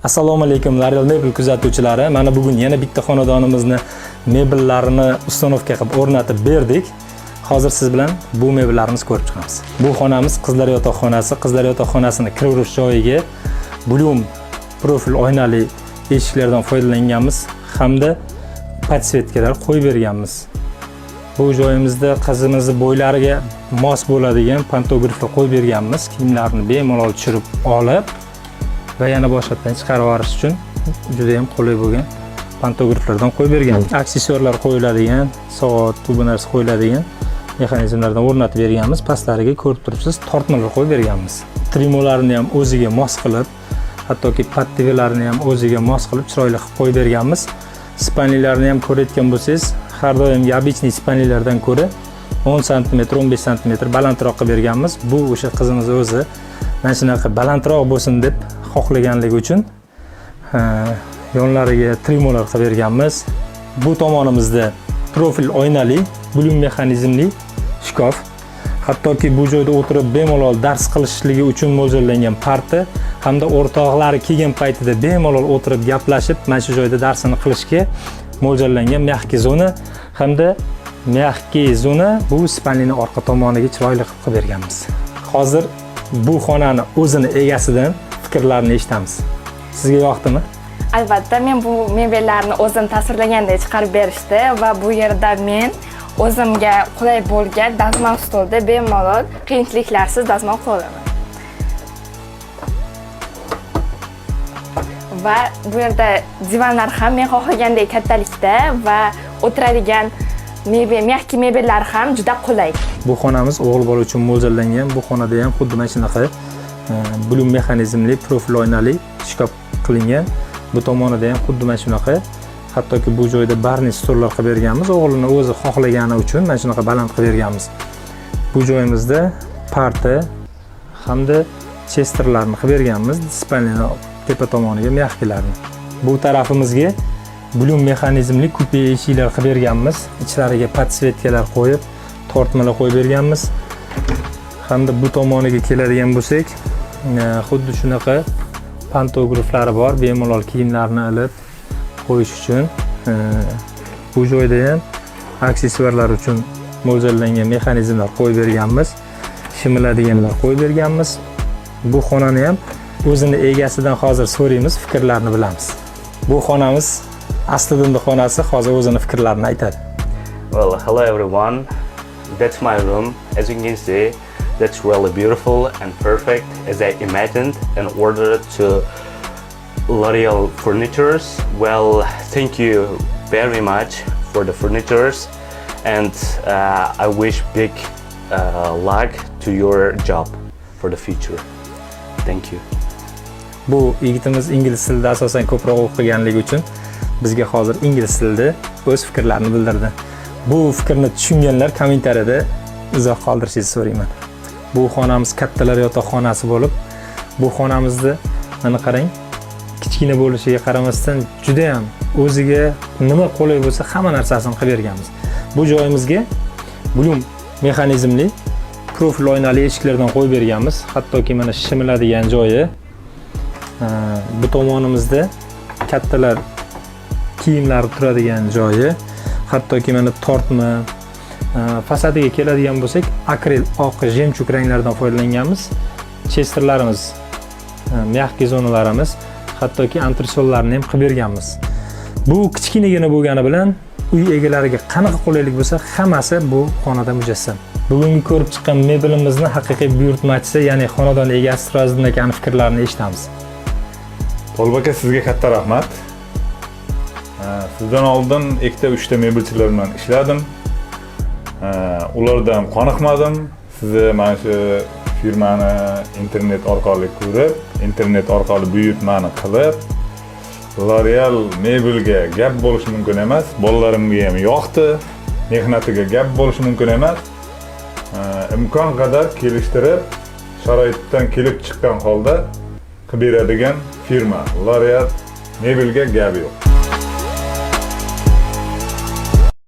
Assalomu alaykum, L'Oreal Mebel kuzatuvchilari. Mana bugun yana bitta xonadonimizni mebellarini установка qilib o'rnatib berdik. Hozir siz bilan bu mebellarimizni ko'rib chiqamiz. Bu xonamiz qizlar yotoqxonasi. Qizlar yotoqxonasini kiraverish joyiga Blum profil oynali eshiklardan foydalanganmiz hamda подсветка lar qo'yib berganmiz. Bu joyimizda qizimizni bo'ylariga mos bo'ladigan pantograflar qo'yib berganmiz. Kiyimlarni bemalol tushirib olib va yana boshqatdan chiqarib yuborish uchun juda ham qulay bo'lgan pantograflardan qo'yib berganmiz. Aksessuarlar qo'yiladigan, soat, bu narsa qo'yiladigan mexanizmlardan o'rnatib berganmiz. Pastlariga, ko'rib turibsiz, tortmalar qo'yib berganmiz. Trimolarni ham o'ziga mos qilib, hattoki pattivelarni ham o'ziga mos qilib, chiroyli qilib qo'yib berganmiz. Спальни larni ham ko'rayotgan bo'lsangiz, har doimgi обычный спальни lardan ko'ra 10 sm, 15 sm balandroq qilib berganmiz. Bu o'sha qizimiz o'zi mana shunaqa balandroq bo'lsin deb xohlaganligi uchun yonlariga trimolar qilib berganmiz. Bu tomonimizda profil oynali, Blum mexanizmli shkaf. Hattoki bu joyda o'tirib bemalol dars qilishligi uchun mo'ljallangan parta hamda o'rtoqlari kelgan paytida bemalol o'tirib gaplashib, mana shu joyda darsini qilishga mo'ljallangan мягкий zona hamda мягкий zona bu спальни ni orqa tomoniga chiroyli qilib qilib berganmiz. Hozir bu xonani o'zini egasidan fikrlarini eshitamiz. Sizga yoqdimi? Albatta, men bu mebellarni o'zim tasvirlagandek chiqarib berishdi va bu yerda men o'zimga qulay bo'lgan dazmol stolda bemalol qiyinchiliklarsiz dazmol qila olaman. Va bu yerda divanlar ham men xohlagandek kattalikda va o'tiradigan mebel, мягкий mebellar ham juda qulay. Bu xonamiz o'g'il bola uchun mo'ljallangan. Bu xonada ham xuddi mana shunaqa Blum mexanizmli profil oynali shkaf qilingan. Bu tomonida ham xuddi mana shunaqa. Hattoki bu joyda барный stollar qilib berganmiz. O'g'lini o'zi xohlagani uchun mana shunaqa baland qilib berganmiz. Bu joyimizda parta hamda chesterlarni qilib berganmiz. Спальни ni tepa tomoniga мягкий larni. Bu tarafimizga Blum mexanizmli kupe eshiklar qilib berganmiz. Ichlariga подсветка lar qo'yib, tortmalar qo'yib berganmiz. Hamda bu tomoniga keladigan bo'lsak, xuddi shunaqa pantograflari bor, bemalol kiyimlarni ilib qo'yish uchun. Bu joyda ham aksessuarlar uchun mo'ljallangan mexanizmlar qo'yib berganmiz. Shimiladiganlar qo'yib berganmiz. Bu xonani ham o'zini egasidan hozir so'raymiz, fikrlarini bilamiz. Bu xonamiz Asliddinning xonasi, hozir o'zini fikrlarini aytadi. Well, hello everyone. That's my room. As you can see, that's really beautiful and perfect as I imagined and ordered to L'Oreal Furnitures. Well, thank you very much for the furnitures and I wish big luck to your job for the future. Thank you. Bu yigitimiz ingliz tilida asosan ko'proq o'qiganligi uchun bizga hozir ingliz tilida o'z fikrlarini bildirdi. Bu fikrni tushunganlar kommentariyada izoh qoldirishingizni so'rayman. Bu xonamiz kattalar yotoqxonasi bo'lib, bu xonamizni mana qarang, kichkina bo'lishiga qaramasdan juda ham o'ziga nima qulay bo'lsa, hamma narsasini qilib berganmiz. Bu joyimizga Blum mexanizmli profil oynali eshiklardan qo'yib berganmiz. Hattoki mana shimiladigan joyi, bu tomonimizda kattalar kiyimlari turadigan joyi, hattoki mana tortma, fasadiga keladigan bo'lsak, akril oq жемчуг ranglardan foydalanganmiz. Chesterlarimiz, мягкий zonalarimiz, hattoki antresollarni ham qilib berganmiz. Bu kichkinagina bo'lgani bilan uy egalariga qanaqa qulaylik bo'lsa, hammasi bu xonada mujassam. Bugungi ko'rib chiqqan mebelimizni haqiqiy buyurtmachisi, ya'ni xonadon egasi Sirojiddin akani fikrlarini eshitamiz. Tolib aka, sizga katta rahmat. Sizdan oldin ikkita, uchta mebelchilar bilan ishladim. Ulardan qoniqmadim. Sizni mana shu firmani internet orqali ko'rib, internet orqali buyurtmani qilib, L'Oreal mebelga gap bo'lishi mumkin emas. Bolalarimga ham yoqdi. Mehnatiga gap bo'lishi mumkin emas. Imkon qadar kelishtirib, sharoitdan kelib chiqqan holda qilib beradigan firma. L'Oreal mebelga gap yo'q.